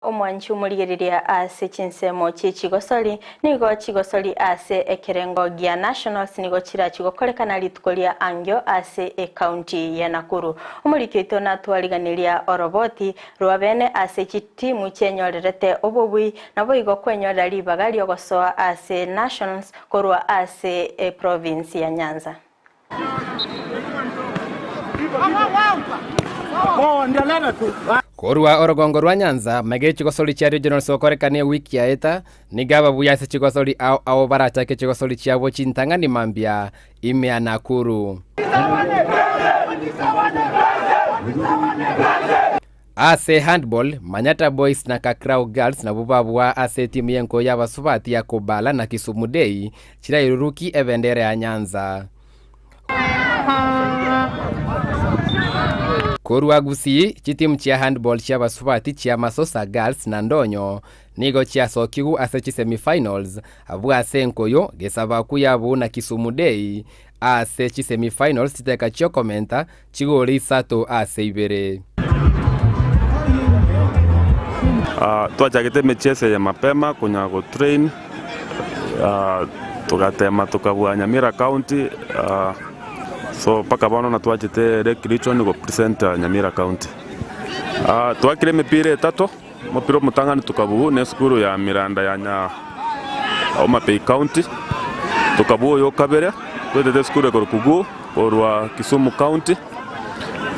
Omwanchi omorigereria ase chinsemo chie chigosori, nigo chigosori ase ekerengo gia Nationals nigo chirachi gokorekana rituko ria angio ase ecounty ya Nakuru. Omoriki oito natwariganiria oroboti rwa bene ase chitimu chienyorerete obobui naboigo kwenyorera ribaga riogosoa ase Nationals korwa ase eprovince ya Nyanza. Korwa orogongo rwa Nyanza, maiga echigosori chia Regionals gokorekana ewiki yaeta, nigo ababuya ase chigosori ao ao barachake chigosori chiabo chintang'ani mambia ime ya Nakuru. Ase handball, Manyatta Boys na Kakrau Girls nabwo babua ase etimu y'enkoyo y'abasubati ya Kobala na Kisumu Day chirairuruki ebendera ya Nyanza. Korwa Gusii, chitimu chia handball chi'abasubati chia Masosa Girls na Ndonyo nigo chiasokigwe ase chisemi-finals abwo ase enkoyo Gesabaku yabuu na Kisumu Day ase chisemi-finals chiteka chiokomenta Chigori isato ase ibere. Twachagete emechieso eye mapema konya go train togatema tokabua Nyamira county so mpaka bono na twachete Lake Region go present Nyamira county. Twakire emepira etato, omopira omotang'ani tokabua na esukuru ya Miranda ya nya Homa Bay county, tokabua oyo okabere twetete esukuru ekorokwa Guu. Korwa Kisumu County,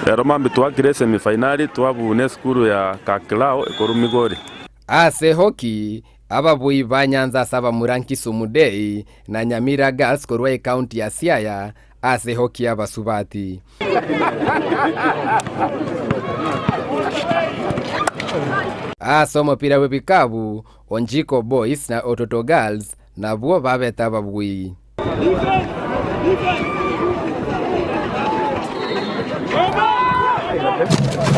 rero mambia twakire esemi finali twabuna esukuru ya Kaklao ekorwa Migori. Ase hockey, ababui ba Nyanza ase abamura Nkisumu Day na Nyamira Girls korwa ecounty ya Siaya ase hockey y'abasubati. Ase omopira bw'ebikabu, Onjiko Boys na Ototo Girls nabwo babete ababui.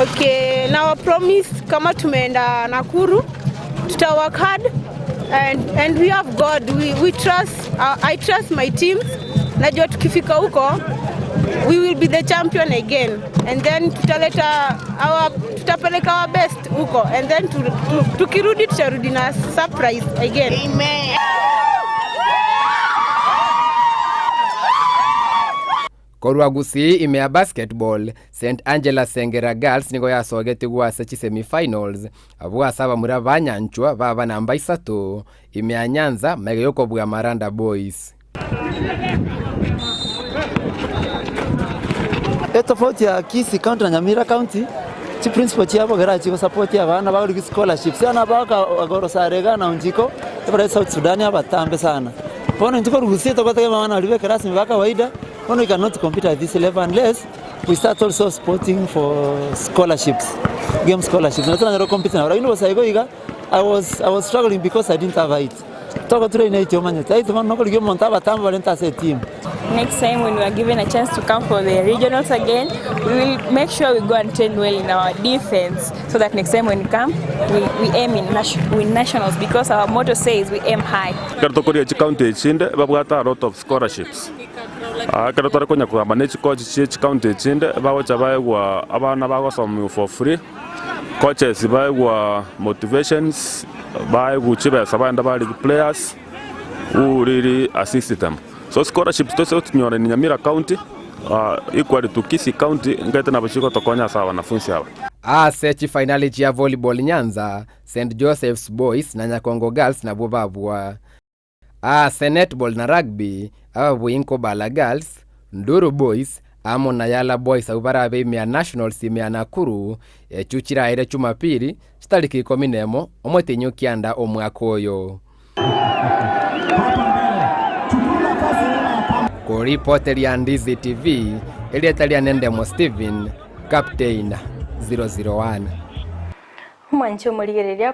Okay, now promise kama tumeenda Nakuru tuta work hard and, and we have God we, we trust uh, I trust my teams. Najua tukifika huko we will be the champion again and then tutaleta our tutapeleka our best huko and then tu, tu, tukirudi tutarudi na surprise again. Amen. Korwa Gusii ime ya basketball, St Angela Sengera Girls nigo yasogetigwe ase chisemi-finals abwo ase abamura ba Nyanchwa baba namba isato ime ya Nyanza magega yokobua Maranda Boys. Etofauti ya Kisii County na Nyamira County, chiprinciple chiabo ekero chigosupport abana bagorigwe scholarships, abana bagorosare iga na Onjiko, ebare South Sudan abatambe sana. Bono intwe korwa Gusii togotegemea abana baria ba ekerasi ba kawaida, bono we cannot compete at this level unless we start also supporting for scholarships, game scholarships, nabo toranyare gocompete nabo. Lakini bosa igo iga, I was, I was struggling because I didn't have height. Togotura ine height omanyete, height bono nokorigia omonto abatambe barente ase etimu. Next time when we are given a chance to come for the regionals again, we will make sure we go and train well in our defense so that next time when we come, we, we aim in win nationals because our motto says we aim high. Ekero tokoria chicounty echinde babwate a lot of scholarships. Ekero tore konya kogamba ne chicoach chie chicounty echinde bagocha baegwa abana bagosomigwa for free. Coaches baegwa motivations, baegwa chibesa bagenda barigi players who really assist them. So scholarships tose gochinyora in Nyamira county equally to Kisii county nkaete nabo chigotokonya ase abanafunsi aba. Ase chifainali chia volleyball Nyanza, St Joseph's Boys na Nyakongo Girls nabwo babua. Ase netball na rugby, ababui Nkobala Girls, Nduru Boys, amo na Yala Boys abwo barabe ime ya Nationals ime ya Nakuru, echio chiraere Chumapiri, chitariki ikomi nemo, omotenyi o kianda omwaka oyo. Koripoteria Ndizi TV, erieta riane Ndemo Stephen, Captain 001. Omwanche omorigereria.